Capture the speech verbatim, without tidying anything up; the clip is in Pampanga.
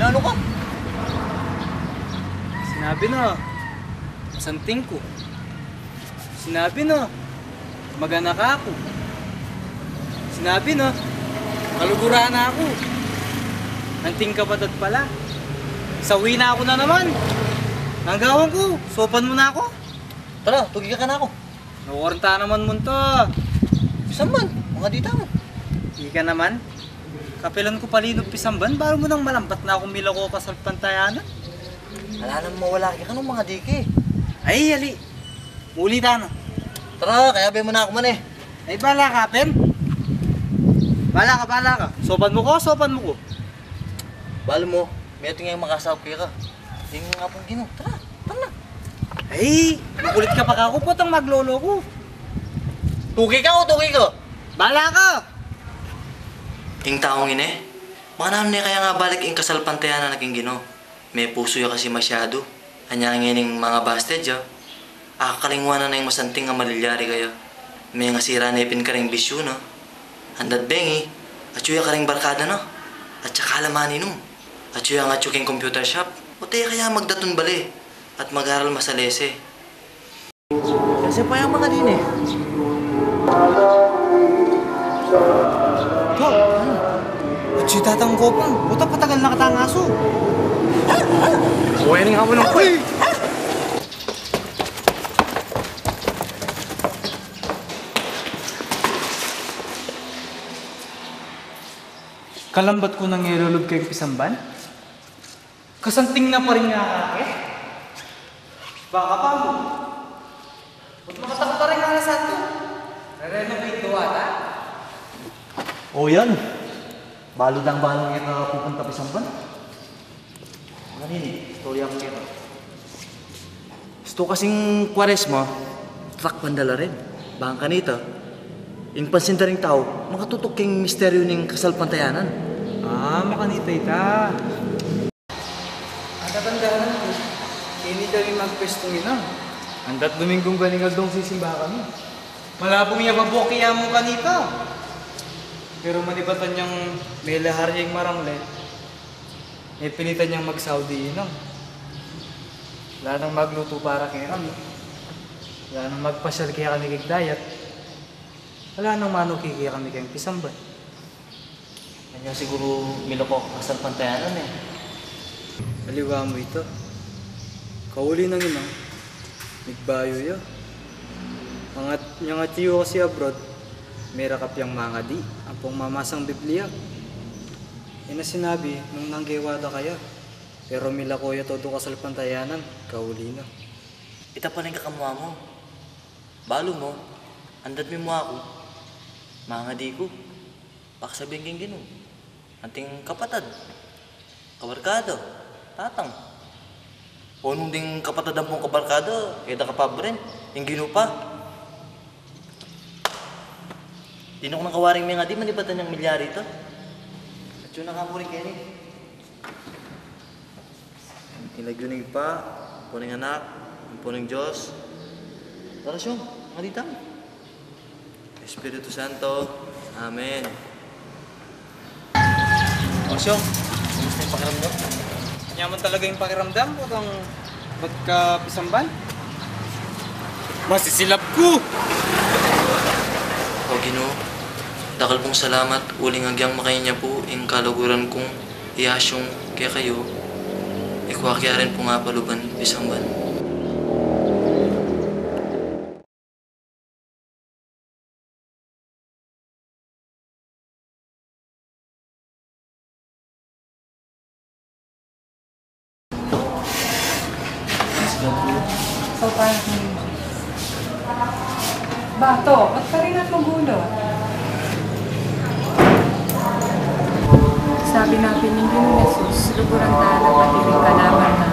Ano ka? Sinabi na, masanting ku. Sinabi na, mag-anak aku. Sinabi na, kaluguran na aku. Anting kapatad pala. Sawi na aku na naman. Nanu gagawan ku, saupan mu na aku. Tara, tuki ka kanaku. Nawaran ta naman munta. Pisamban, mangadi tamu. Ika naman. Kapilan ku pa linub pisamban, balu mu nang malambat na kung milako kasalpantayanan. Ala nang mawala keka nung mangadi ke. Ay, ali. Muli ta na. Tara, kayabe mu na aku man e. Ay, bala ka, Pen. Bala ka, bala ka. Saupan mu ku, saupan mu ku. Balu mu, metung yang makasaup keka. Ding Apung Ginu. Tara, tara na. Ay, makulit ka pa kaku, potang maglolo ku. Tuki ka o tuki ka? Bala ka! Ing taung ini, makananu ne kaya ngabalik ing kasalpantayanan na king Ginu? Mepusu ya kasi masyadu. Anya ngening mangabasted ya, akakalingwan na ing masanting a malilyari kaya. Mengasira ne pin karing bisyu na. Andat bengi, atyu ya karing barkada na. At saka la maninum. Atyu yang atyu king computer shop. O te kaya magdatun bale at mag-aral masalese. Kasi pa yang mangadi ne. Ko, ano? Atyu i Tatang Kopang, puta patagal na katang asu. Uy, ini nga mo nung... Uy! Kalambat ku nang ilulub keng pisamban? Kasanting na pa rin nga kake? Baka pa mo. Ba't makatakot pa rin nga na santo? Re-renovate daw ata? O yan. Balu dang balang e ka pupunta pisamban. Manini, istorya ku keka. Istu kasing Kuaresma, trak pandala rin. Bang kanita, ing pansin da ring tau, makatutuk king misteryu ning kasalpantayanan. Ah, makanita ita. Atatandanan ku, keni kami magpestung inang. Andat Dominggung ganing aldong sisimba kami. Malabung ya babuki ya mu kanita. Pero manibatan yang melahar ya ing marangle. Mepilitan yang mag-Saudi, inang. Ala nang maglutu para kekami. Ala nang magpasyal kekami keng dayat. Ala nang manuki kekami keng pisamban. Anya siguru milako kasalpantayanan e. Aliwa mu ita. Kauli nang inang, migbayu ya. Angat, niyang atyu kasi abroad, merakap yang mangadi ampong mamasang Biblia. E na sinabi nung nanggewa da kaya, pero milako ya todo kasalpantayanan, kauli na. Ita pala ing kakamua mu. Balu mu, andat mimua ku, mangadi ku. Pakasabyan king Ginu. Anting kapatad, kabarkada, tatang. O nung ding kapatad ampong kabarkada, e da kapabren, ing Ginu pa. Dinu ku nang kawaring mengadi, manibatan yang milyari ita. Atyu na ka mu rin keni. King lagyu ning Ibpa, ampo ning Anak, ampo ning Dios. Orasyun, mangadi tamu. Espiritu Santo. Amen. O, Siong, kumusta ing pakiramdam? Anya man talaga ing pakiramdam, potang magkapisamban? Masisilap ku! O Ginu, dakal pung salamat uling agyang makanyan pu ing kaluguran kung iyasyung kekayu, ikwa ke ya rin pung apaluban pisamban. Bato, ba't ka rin at magulo? Sabi na pin ning Ginu Jesus, luguran ta na pati ring kalaban na.